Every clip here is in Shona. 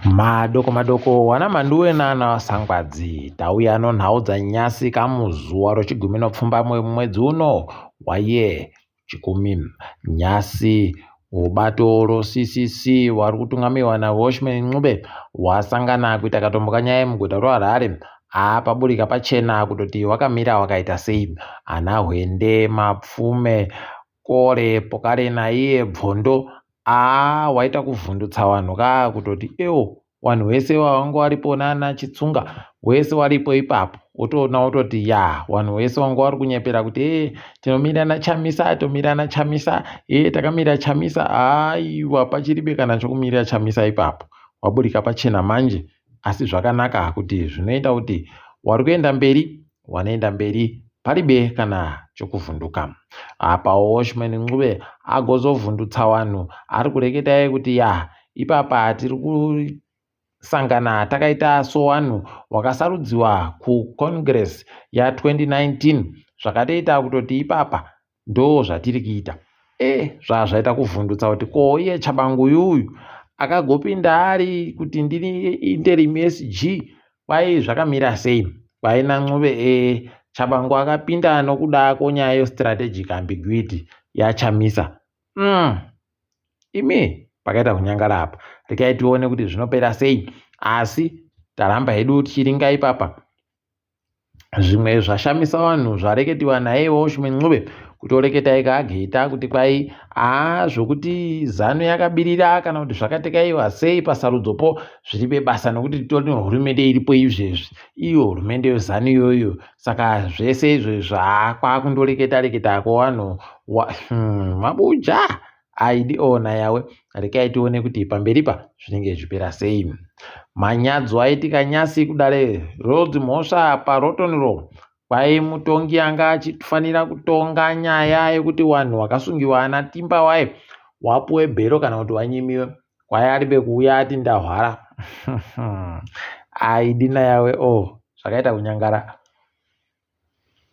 Madoko madoko wana Manduwe nana Sangwadzi tauya nonhau dzanyasi kamuzuwa rochigumi nopfumbamwe mumwedzi uno waye Chikumi. Nyasi ubato roCCC wari kutungamiwa naWelshman Ncube wasangana kuita katombo kanyaya muguta roHarare. Apaburika pachena kutoti wakamira wakaita sei. Ana Hwende, Mapfume, Kore pokare naiye Bvondo aa waita kuvhundutsa vanhu kaa kutoti ewo wanhu wese wanga waripo nana Chitsunga wese waripo ipapo wotoona wototi ya wanhu wese wanga wari kunyepera kuti ee tinomira naChamisa tomira naChamisa ee takamira Chamisa aiwa pachiribe kana chokumirira Chamisa ipapo waburika pachena manje asi zvakanaka kuti zvinoita kuti wari kuenda mberi wanoenda mberi paribe kana chokuvhunduka. Apawo Welshman Ncube agozovhundutsa vanhu ari kureketa iye kuti ya ipapa tiri kusangana takaita sowanhu wakasarudziwa kuCongress ya2019 zvakatoita kutoti ipapa Ndozvatiri kuita. Eh zvazvaita kuvhundutsa kuti ko iye Tshabangu uyuyu akagopinda ari kuti ndini interim SG kwai zvakamira sei kwai naNcube eh Tshabangu akapinda nokuda kwenyaya yestrategic ambiguity yaChamisa Imi pakaita kunyangara apa rekai tione kuti zvinopera sei asi taramba hedu tichiringa ipapa Zvimwe zvashamisa vanhu zvareketiwa naye Welshman Ncube kuti oreketa ega ageita kuti kwai haa zvokuti zanu yakabirira kana kuti zvakatekaiwa sei pasarudzopo zviri bebasa nokuti titori nehurumende iripo izvezvi iyo hurumende yezanu iyoyo saka zvese izvezvi haa kwakundoreketa reketa kwevanhu mabuja Aidi ona yawe rekai tione kuti pamberi pa zvinenge zvichipera sei. Manyadzo aitika nyasi kudare rodzimhosva paRoton Row kwai mutongi anga achifanira kutonga nyaya yekuti wanhu wakasungiwa ana Timba waye wapuwe bhero kana kuti wanyimiwe kwai aribe kuuya ati ndahwara aidi nayawe o oh, zvakaita kunyangara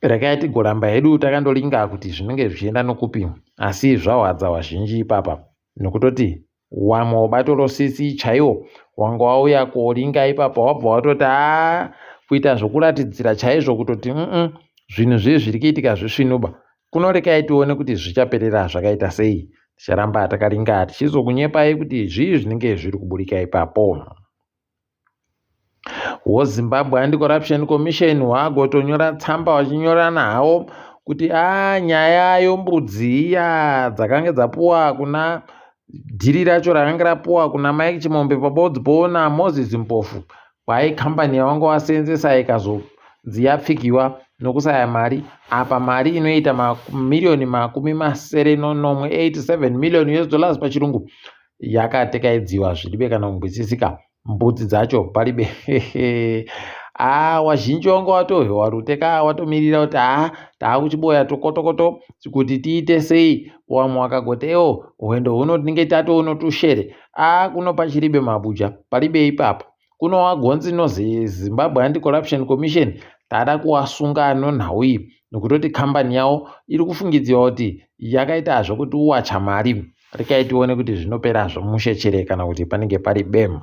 Regai tigoramba hedu takandoringa kuti zvinenge zvichienda nokupi asi zvahwadza wazhinji ipapa nokutoti wamwe webato roCC chaiwo wanga wauya koringa ipapa wabva watoti haa kuita zvokuratidzira chaizvo kutoti mm zvinhu zvii zviri kuitika zvisvinuba kuno rekai tione kuti zvichaperera zvakaita sei ticharamba takaringa tichizokunyepai kuti zvii zvinenge zviri kuburika ipapo. WoZimbabwe Anti-Corruption Commission wagotonyora tsamba vachinyorana hawo kuti a nyaya yombudzi iya dzakange dzapuwa kuna dhiri racho rakange rapuwa kuna Mike Chimombe pabodzi poona Moses Mpofu kwai kambani yavanga vaseenzesa ikazonzi yapfigiwa nokusaya mari apa mari inoita mamiriyoni 77 87 million US dollars pachirungu yakatekaidziwa zviribe kana kungwisisika mbudzi dzacho paribe haa wazhinji wanga watohwewa rute ka watomirira kuti haa taakuchiboya tokotokoto kuti tiite sei wamwe wakagoti ewo hwendo huno tinenge tatoono tushere aa kuno pachiribe mabuja paribe ipapo kuno wagonzi nozi Zimbabwe Anti-Corruption Commission tada kuwasunga nonhau iyi nokutoti kambani yavo iri kufungidzirwa kuti yakaita zvokuti uwacha mari Rekai tione kuti zvinopera zvomushe chere kana kuti panenge pari bem.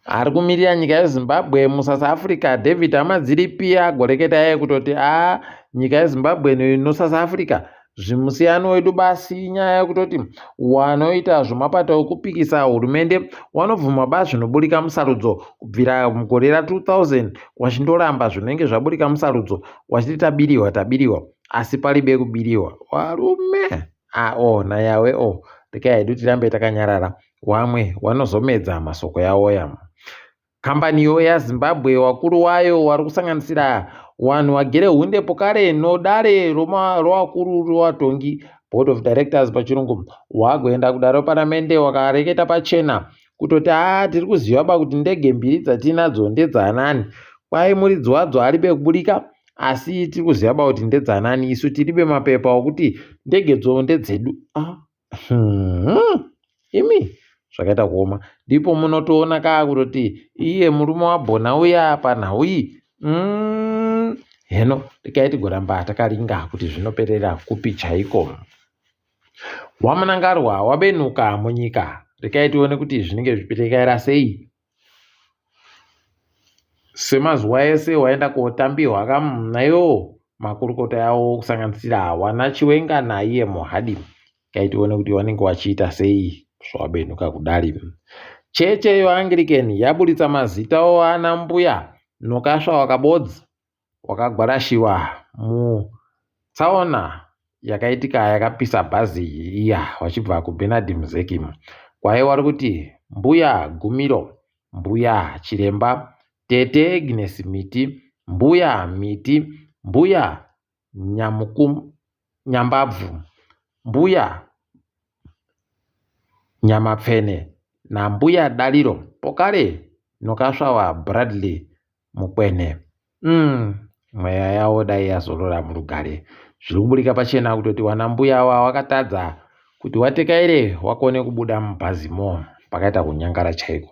Ari kumirira nyika yeZimbabwe muSouth Africa David Hamadziripi agoreketa iye kutoti a nyika yeZimbabwe noSouth Africa zvimusiyano wedu basi inyaya yekutoti wanoita zvemapato ekupikisa hurumende wanobvuma ba zvinoburika musarudzo kubvira mugore ra 2000 wachindoramba zvinenge zvaburika musarudzo wachiti tabiriwa tabiriwa asi paribe kubiriwa warume ah, oh, nayawe o oh. Rekai hedu tirambe takanyarara wamwe wanozomedza masoko yawoya kambaniyo yazimbabwe wakuru wayo wari kusanganisira wanhu wagere hunde pokare nodare rowakuru rowatongi board of directors pachirungu wagoenda kudare reparamende wakareketa pachena kutoti haa tiri kuziva ba kuti ndege mbiri dzatinadzo ndedzaanani kwai muridzi wadzo aribe kuburika asi tiri kuziva ba kuti ndedzanani isu tiribe mapepa okuti ndege dzo ndedzedu ah. Imi zvakaita kuoma ndipo munotoona kaa kutoti iye murume wabhona uya panhau iyi heno tikai tigoramba takaringa kuti zvinoperera kupi chaiko wamunangarwa wabenuka munyika. Rekai tione kuti zvinenge zvichitekaira sei. Semazuva ese waenda kotambiwa naiwo makurukota yawo kusanganisira wana Chiwenga naiye Mohadi. Rekai tione kuti vanenge vachiita sei zvawabenhuka kudari. Cheche yeAnglican yaburitsa mazita oana mbuya Nokasva Wakabodzi wakagwarashiwa mutsaona yakaitika yakapisa bhazi iya vachibva kuBernard Mzeki. Kwaye wari kuti mbuya Gumiro, mbuya Chiremba, tete Agnes Miti, mbuya Miti, mbuya Nyamuku, Nyambabvu, mbuya Nyamapfene nambuya Dariro pokare Nokasvawa Bradley Mukwene. Umm mweya yavo dai yazorora murugare. Zviri kuburika pachena kutoti wana mbuya awa wakatadza kuti watekaire wakone kubuda mubhazimo pakaita kunyangara chaiko.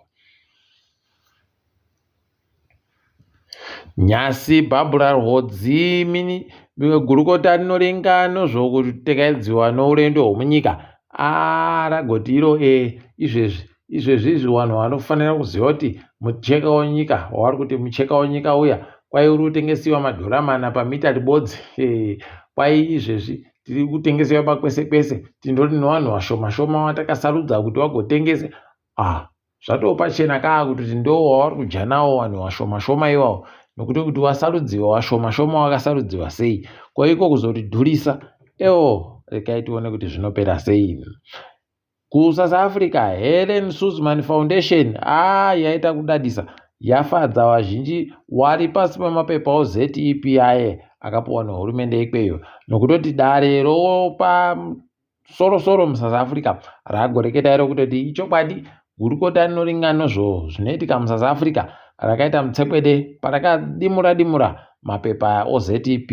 Nyasi Barbara Rwodzi mini gurukota rinoringa nozvokutekaidziwa nourendo hwomunyika aa ragoti iro e izvezvi izvezvi izvi vanhu vanofanira kuziva kuti mucheka wenyika wavari kuti mucheka wenyika uya kwai uri kutengesiwa madhora mana pamita ribodzi kwai izvezvi tiri kutengesiwa pakwese kwese tindori nevanhu vashoma shoma vatakasarudza kuti vagotengese ah Zvatoo pachena kaa kutoti ndoo wavari kudya nawo vanhu vashoma shoma iwawo nokuti kuti wasarudziwa washoma shoma wakasarudziwa sei ko iko kuzotidhurisa ewo regai tione kuti zvinopera sei kuSouth Africa Helen Suzman Foundation aa yaita kudadisa yafadza vazhinji wari pasi pemapepa oZEP aye akapuwa nehurumende ikweyo nokutoti dare ropa soro soro muSouth Africa ragoreketa iro kutoti ichokwadi gurukota rinoringa nozvo zvinoitika muSouth Africa rakaita mutsekwede parakadimura dimura mapepa oZEP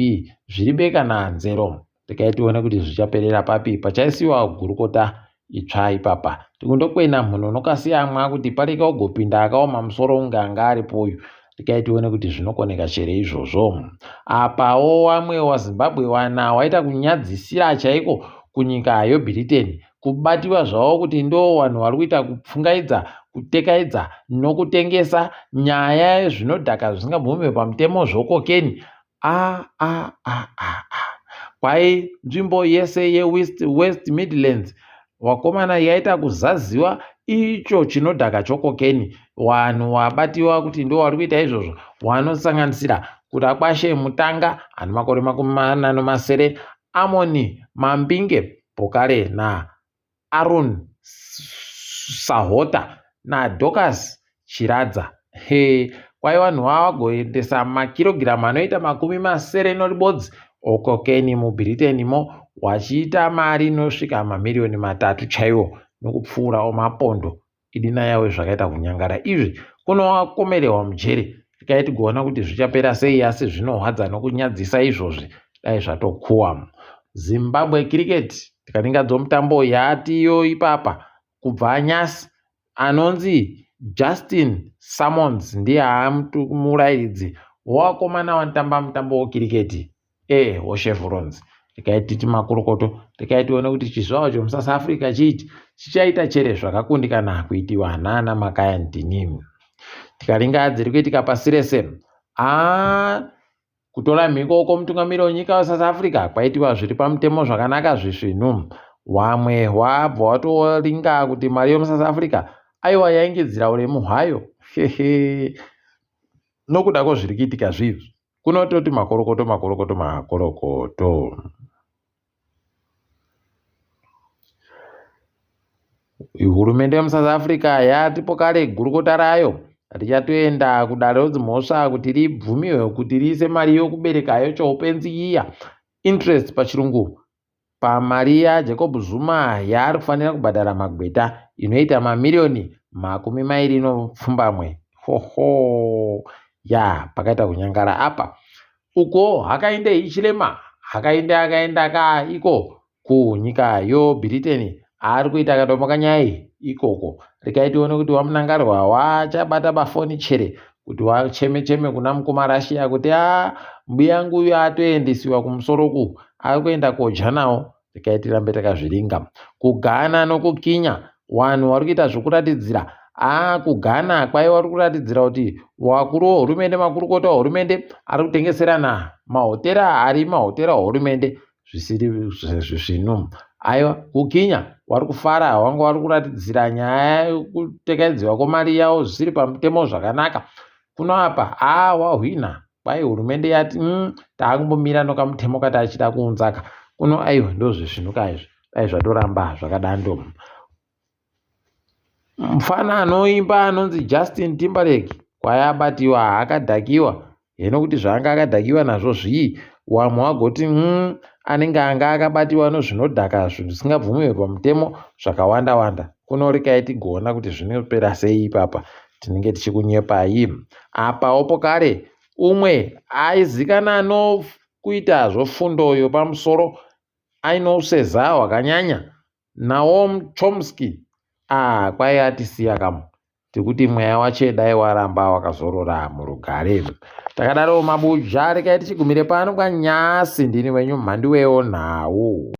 zviri beka nanzero regai tione kuti zvichaperera papi pachaisiwa gurukota itsva ipapa tikundokwena mhuno nokasiyamwa kuti pareka ugopinda akaoma musoro unge anga aripo uyu Regai tione kuti zvinokoneka chere izvozvo. Apawo wamwe waZimbabwe wana waita kunyadzisira chaiko kunyika yoBritain kubatiwa zvavo kuti ndo vanhu vari kuita kupfungaidza, kutekaidza nokutengesa nyaya yezvinodhaka zvisingabvumirwe pamutemo zvokokeni a a a a a kwai nzvimbo yese yewest West Midlands wakomana yaita kuzaziwa icho chinodhaka chokokeni wanhu wabatiwa kuti ndo wari kuita izvozvo wanosanganisira Kudakwashe Mutanga ane makore 47 Amoni Mambinge Pokale na Aaron Sahota naDorcas Chiradza. He, kwai vanhu vagoendesa makirogiramu anoita 60 noribodzi okokeni muBritain mo wachiita mari inosvika mamiriyoni 3 chaiwo nokupfuura omapondo Idina yawe zvakaita kunyangara izvi kunowakomerewa mujeri tikai tigoona kuti zvichapera sei asi zvinohwadza nokunyadzisa izvozvi dai zvatokuwa. Zimbabwe Cricket tikaninga dzomutambo yatiyo ipapa kubva nyasi anonzi Justin Sammons ndiye amurairidzi wakomana wanotamba mutambo wekiriketi e wochevrons regai titi makorokoto regai tione kuti chizvawa chomusouth africa chiiti chichaita chere zvakakundikana kuitiwa nana makaya ndini tikaringa dziri kuitika pasi rese a kutora mhiko kwomutungamiri wenyika wesouth africa kwaitiwa zviri pamutemo zvakanaka zvisvinu wamwe wabva watoringa kuti mari yomusouth africa aiwa yaingidzira uremu hwayo hehe nokuda kwezviri kuitika zviizvi Kunototi makorokoto makorokoto makorokoto. Hurumende yemuSouth Africa yatipo kare gurukota rayo richatoenda kudare rodzimhosva kuti ribvumiwe kuti riise mari yokubereka yochoupenzi iya interest pachirungu Pamari yaJacob Zuma yaari kufanira kubhadhara magweta inoita mamiriyoni 27. Hoho ya pakaita kunyangara apa. Uko hakainde Hichilema hakainde akaenda ka iko kunyika yoBritain ari kuita kadombo kanyai ikoko. Regai tione kuti waMnangarwa wachabata bafoni chere kuti wacheme cheme kuna mukoma Russia kuti a mbuya yangu uyu atoendesiwa kumusoro ku ari kuenda kodya nawo. Regai tirambe takazviringa. KuGhana nokuKenya. Wanhu wari kuita zvokuratidzira aa kuGhana kwaiva uri kuratidzira kuti wakuru wehurumende makurukota ehurumende ari kutengeserana mahotera ari mahotera ehurumende zvisiri zvisvinu. Aiwa kuKenya wari kufara wanga wari kuratidzira nyaya yekutekaidziwa kwemari yavo zvisiri pamutemo zvakanaka. Kuno apa haa wahwina kwai hurumende yati taakumbomira nokamutemo katachida kuunzaka kuno aiwa ndozvisvinuka izvi dai zvatoramba zvakadando. Mufana anoimba anonzi Justin Timberlake kwai abatiwa akadhakiwa heno kuti zvaanga akadhakiwa nazvo zvii wamwe wagoti anenge anga akabatiwa nozvinodhaka zvisingabvumirwi pamutemo zvakawanda wanda kuno rekai tigoona kuti zvinopera sei ipapa tinenge tichikunyepai apawo pokare umwe aizikana nokuita zvofundo yopamusoro aine useza hwakanyanya Naom Chomsky ah kwai atisiya kamu tikuti mweya wache dai waramba wakazorora murugare takadaro mabuja rekai tichigumire pano kwanyasi ndini wenyu mhanduwewo nhau.